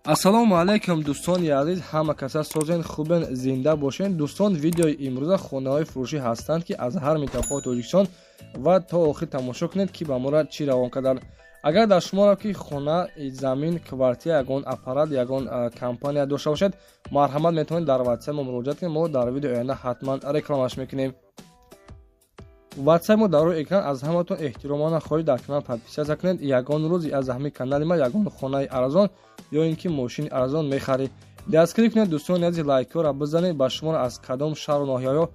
Ассалому алайкум, дӯстони азиз, ҳама каса созен, хубен, зинда бошен. Дӯстон, видеои имрӯза хонаҳои фурӯшӣ ҳастанд, ки аз ҳар минтақаи Тоҷикистон, ва то охир тамошо кунед, ки ба мора чӣ равон карданд. Агар дар шуморо ки хона, замин, квартира, ягон аппарат, ягон компания дошта бошед, марҳамат, метавонед дар ватсап мо муроҷиат кунед. Мо дар видеои оянда ҳатман рекламаш мекунем. Ватсап мо дар рӯи экран. Аз ҳаматон эҳтиромона хоҳиш, дар канал подписаться кунед. Ягон рӯз аз ҳамин канали ма ягон хонаи арзон ё ин ки мошини арзон мехаред. Дастгирӣ кунед, дӯстони азиз, лайкҳоро бизанед. Ба шуморо аз кадом шаҳру ноҳияҳо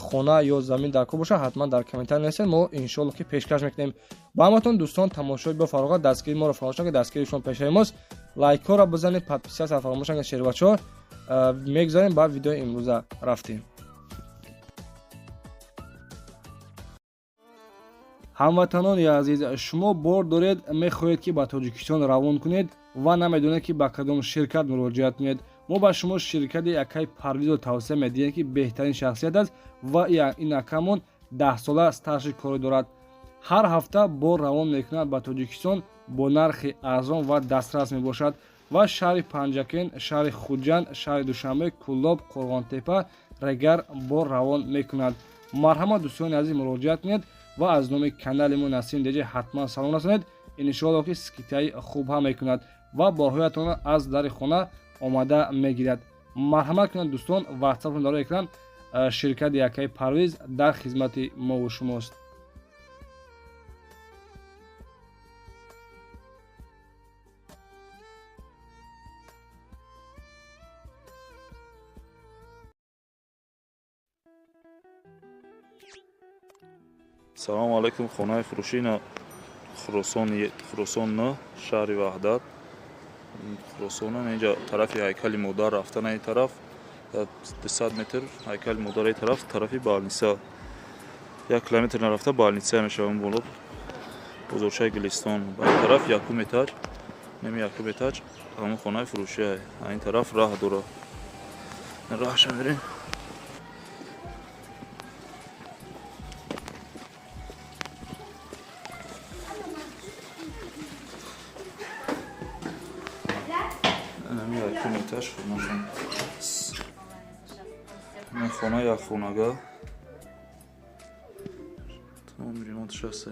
хона ё замин дар кор бошад, ҳатман дар комментарий нависед, мо иншоалло ки пешкаш мекунем ба ҳаматон. Дӯстон, тамошои бо фароғат, дастгирии моро фаромӯш накунед, дастгирии шумо пешаи мост. Лайкҳоро бизанед, подписаться фаромӯш накунед. Шербачаҳо, мегузарем ба видеои имрӯза, рафтем. Ҳамватанони азиз, шумо бор доред, мехоҳед, ки ба Тоҷикистон равон кунед ва намедонед, ки ба кадом ширкат муроҷиат кунед. Мо ба шумо ширкати акаи Парвизро тавсия медиҳем, ки беҳтарин шахсият аст ва ин акамон 10-сола стажи корӣ дорад. Ҳар ҳафта бор равон мекунад ба Тоҷикистон, бо нархи арзон ва дастрас мебошад ва шаҳри Панҷакент, шаҳри Хуҷанд, шаҳри Душанбе, Кӯлоб, Қурғонтепа, Регар бор равон мекунад. Марҳамат, дӯстони азиз, муроҷиат кунед ва аз номи канали мо Насим Деҷи ҳатман салом расонед. Иншоалло ки скидкаи хуб ҳам мекунад ва борҳоятонро аз дари хона омада мегирад. Марҳамат кунед, дӯстон, ватсапон дар экран. Ширкати акаи Парвиз дар хизмати мову шумост. Салому алайкум, хонаи фурӯшӣ на Хуросон, Хуросон на шаҳри Ваҳдат, Хуросона. Инҷа тарафи ҳайкали модар рафтан, ин тараф 200 метр ҳайкали модар, ин тараф тарафи больница, 1 километр нарафта больница мешавам, боло бозорчаи Гулистон. Ба ин тараф якум этаж, неми якум этаж ҳамон хонаи фурӯшия. Ин тараф раҳ дора, раҳша мерем. Ами якум этаж хонашон. Ин хона як хонага. Тамоми ремонташ ҳаста.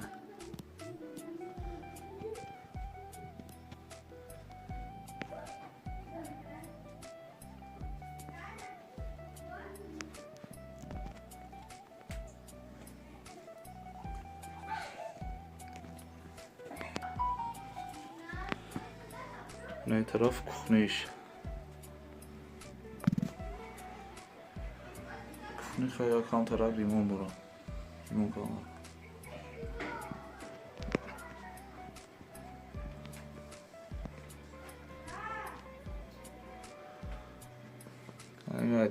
Ин тараф кухниш. Кухни хай якам тараф ремонт дорам. Ремонт кардам.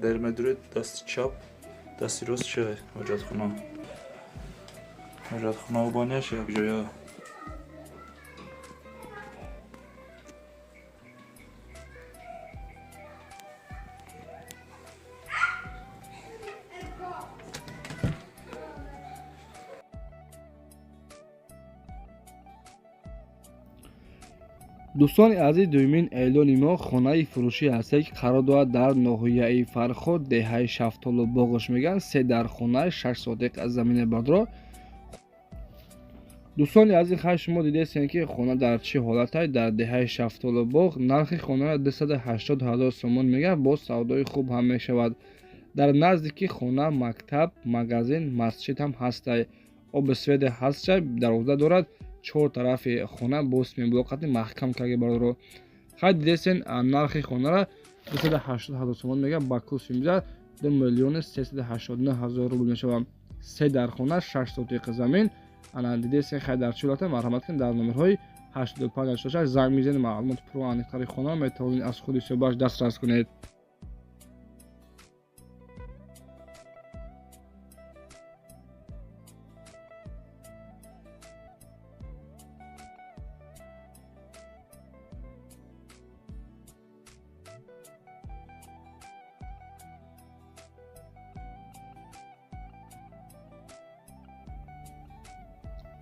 Дар медуред дасти чап, дасти рост чи ҳоҷатхона. Ҳоҷатхонаву баняш якҷоя. Дӯстони азиз, дуюмин эълони мо хонаи фурӯшӣ ҳастае, ки қарор дорад дар ноҳияи Фархор, деҳаи Шафтолу боғош мегӯянд. Се дар хона, 6 сотиқ аз замини бардро. Дӯстони азиз, хай шумо дидестем, ки хона дар чӣ ҳолате, дар деҳаи Шафтолу боғ. Нархи хонаро 280 ҳазор сомон мегӯяд, боз савдои хуб ҳам мешавад. Дар наздики хона мактаб, магазин, масҷид ҳам ҳастай, оби свет ҳастча, дарвоза дорад, чор тарафи хона бо сементблок қати маҳкам карда. Бародаро, хай дидесен, нархи хонара 280 ҳазор сомон мегӯяд, ба курси имрӯза 2 миллиони 389 ҳазор рубл мешавад. Се дар хона, 6 сотиқи замин. Ана дидесен, хай дар чӣ ҳолата, марҳамат кунед, дар номерҳои 85 86 занг мезанед, маълумоти пурру аниқтари хонаро метавонед аз худи соҳибаш дастрас кунед.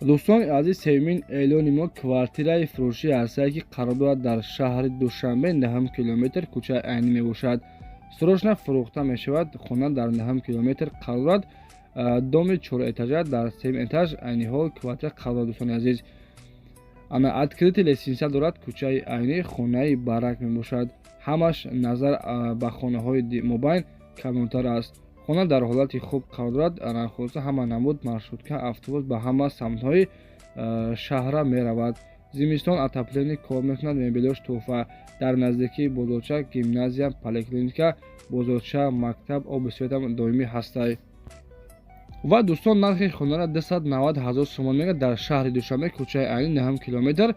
Дӯстони азиз, сеюмин эълони мо квартираи фурӯшӣ ҳастае, ки қарор дорад дар шаҳри Душанбе, 9 километр кӯчаи Айнӣ мебошад. Срочно фурӯхта мешавад. Хона дар 9 километр қарор дорад, доми чорэтажа, дар сеюм этаж айни ҳол квартира қарор дорад. Дӯстони азиз, ана открытый лестница дорад, кӯчаи Айнӣ, хонаи барак мебошад. Ҳамаш назар ба хонаҳои мобайн калонтар аст. Хона дар ҳолати хуб қарор дорад. Хулоса, ҳама намуд маршрутка, автобус ба ҳама самтҳои шаҳра меравад. Зимистон отопление кор мекунад, мебелош тӯҳфа. Дар наздикии бозорча, гимназия, поликлиника, бозорча, мактаб, оби светам доимӣ ҳастай. Ва дӯстон, нархи хонара 290 ҳазор сомон мегӯяд, дар шаҳри Душанбе, кӯчаи Айнӣ, 9 километр.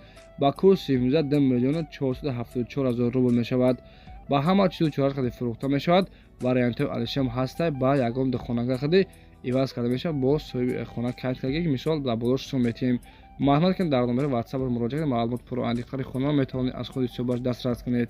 Ба курси имрӯза 2 миллиону 474 ҳазор рубл мешавад. Ба ҳама чизу чораш қади фурӯхта мешавад. Вариантҳои алишам ҳастай, ба ягон духонага қади иваз карда мешавад, бо соҳиби хона кайд карда, ки мисол дар болош сум метиҳем. Марҳамат кунед, дар номери WhatsApp муроҷиат кунед, маълумот пурра аниқтари хонаро метавонед аз худи соҳибаш дастрас кунед.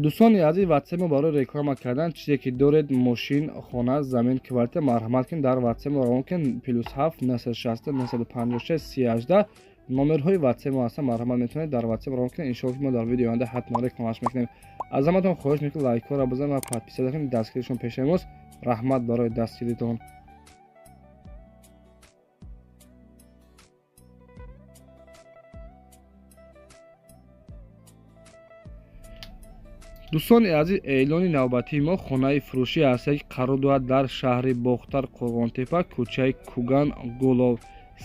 Дӯстони азиз, WhatsApp мо барои реклама кардан, чизе ки доред, мошин, хона, замин, квартира, марҳамат кунед, дар WhatsApp мо равон кунед. +7 960 956 3018 номерҳои WhatsApp мо ҳастанд. Марҳамат, метавонед дар WhatsApp равон кунед. Иншоалло, ки мо дар видеои оянда ҳатман рекламаш мекунем. Аз ҳаматон хоҳиш мекунем, лайкҳоро бизанед ва подписаться кунед. Дастгиришон пешаи мост. Раҳмат барои дастгиритон. Дӯстони азиз, эълони навбатии мо хонаи фурӯшӣ ҳастае, ки қарор дорад дар шаҳри Бохтар, Қурғонтепа, кӯчаи Куган Гулов.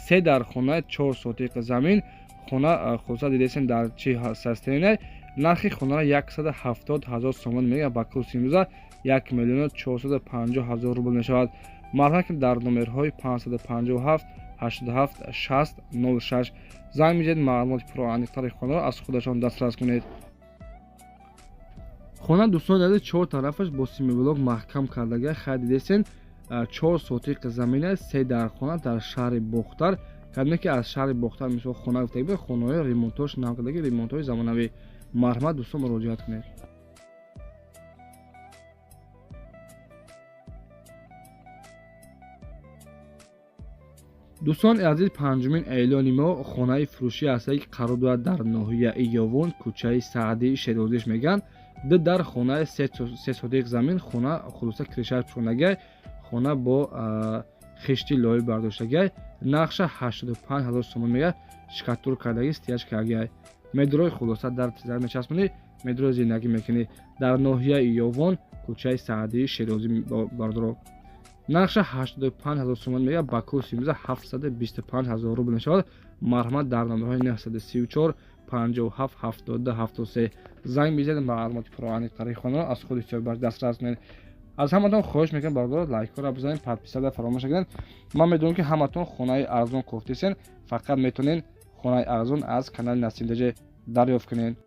Се дар хона, 4 сотиқ замин. Хона хулоса дидесем дар чӣ состояние. Нархи хонаро 170 ҳазор сомон мегӯяд, ба курси имрӯза 1 миллиону 450 ҳазор рубл мешавад. Марҳамат кунед, дар номерҳои 557 87 60 06 занг мезанед, маълумоти пурра аниқтари хонаро аз худашон дастрас кунед. Хона, дӯстони азиз, чор тарафаш бо семиблок маҳкам кардага. Хай, дидесен, 4 сотиқ замин аст, се дар хона дар шаҳри Бохтар. Кадоме ки аз шаҳри Бохтар мисол хона гуфтаги, хонаҳои ремонтош нав кардаги, ремонтҳои замонавӣ. Марҳамат, дӯстон, муроҷиат кунед. Дӯстони азиз, панҷумин эълони мо хонаи фурӯшӣ ҳастае, ки қарор дорад дар ноҳияи Ёвон, кӯчаи Саъдии Шерозиш мегӯянд. Ду дар хонаи, се сотиқ замин. Хона хулоса крышаш пӯшондагиай, хона бо хишти лои бардоштагиай. Нархша 85 ҳазор сомон мегӯяд, штукатур кардаги, стяжка кардагиай. Медрои хулоса дар тизар мечаспонӣ, медрои зиндагӣ мекунӣ. Дар ноҳияи Ёвон, кӯчаи Саъдии Шерозӣ, бардоро. Нархша 85 ҳазор сомон мегӯяд, ба курси имрӯза 725 ҳазор рубл мешавад. Марҳамат, дар номерҳои 934 57 72 73 занг бизанед, маълумоти пурра аниқтари хонаро аз худи соҳибаш дастрас кунед. Аз ҳаматон хоҳиш мекунам, бародаро, лайкҳоро бизанед, подписаться фаромӯш накунед. Ман медонам, ки ҳаматон хонаи арзон кофтесен, фақат метавонед хонаи арзон аз канали Насим Таҷе дарёфт кунед.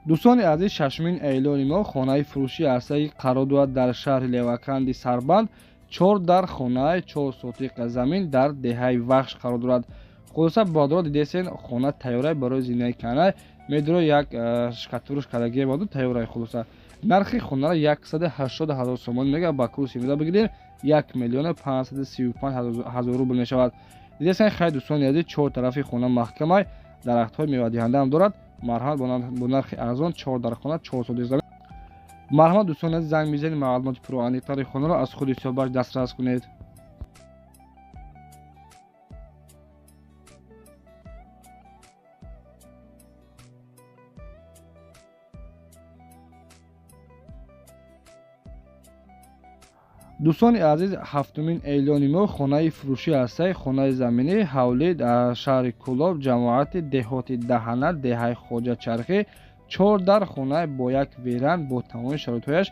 Дӯстони азиз, шашумин эълони мо хонаи фурӯшӣ ҳастае, ки қарор дорад дар шаҳри Леваканди Сарбанд, чор дар хонаи, 4 сотиқ замин, дар деҳаи Вахш қарор дорад. Хулоса, бародаро, дидесен, хона тайёрай барои зиндагӣ кардан. Медро як штукатурш кардагие боду тайёрай. Хулоса, нархи хонаро 180 ҳазор сомон мегӯяд, ба курси имрӯза бигирем, 1 миллиону 535 ҳазор рубл мешавад. Дидесен, хай, дӯстони азиз, чор тарафи хона маҳкамай, дарахтҳои мевадиҳандаам дорад. Марҳамат, бо нархи арзон, чор дар хона, 4 сотиқ замин. Марҳамат, дӯстони азиз, занг мезанед, маълумоти пурра аниқтари хонаро аз худи соҳибаш дастрас кунед. Дӯстони азиз, ҳафтумин эълони мо хонаи фурӯшӣ ҳастаи, хонаи заминӣ, ҳавлӣ дар шаҳри Кӯлоб, ҷамоати деҳоти Даҳана, деҳаи Хоҷачархӣ. Чор дар хона бо як веранд, бо тамоми шароитҳояш,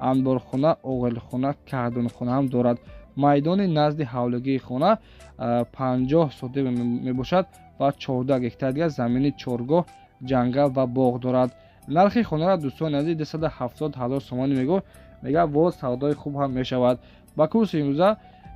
анборхона, оғилхона, каҳдонхона ҳам дорад. Майдони назди ҳавлигии хона 50 сотиқ мебошад ва 14 гектар дигар замини чоргоҳ, ҷангал ва боғ дорад. Нархи хонаро, дӯстони азиз, 270 ҳазор сомонӣ мегӯ, мега, боз савдои хуб ҳам мешавад. Ба курси имрӯза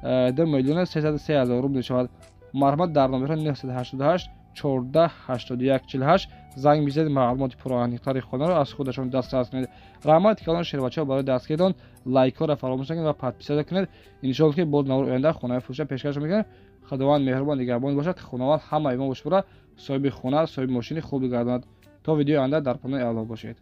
2 миллиону 303 ҳазор рубл мешавад. Марҳамат, дар номерҳо 988 14 81 48 занг бизанед, маълумоти пуррааниқтари хонаро аз худашон дастрас кунед. Раҳмати калон, шербачаҳо, барои дастгиритон. Лайкҳоро фаромӯш накунед ва подписаться кунед. Иншоалло, ки боз навори оянда хонаи фурӯша пешкаш мекунем. Худованд меҳрубон, нигаҳбон бошад. Худованд ҳамаи мо бошбура соҳиби хона, соҳиби мошини хуб бигардонад. То видеои оянда дар паноҳи Аллоҳ бошед.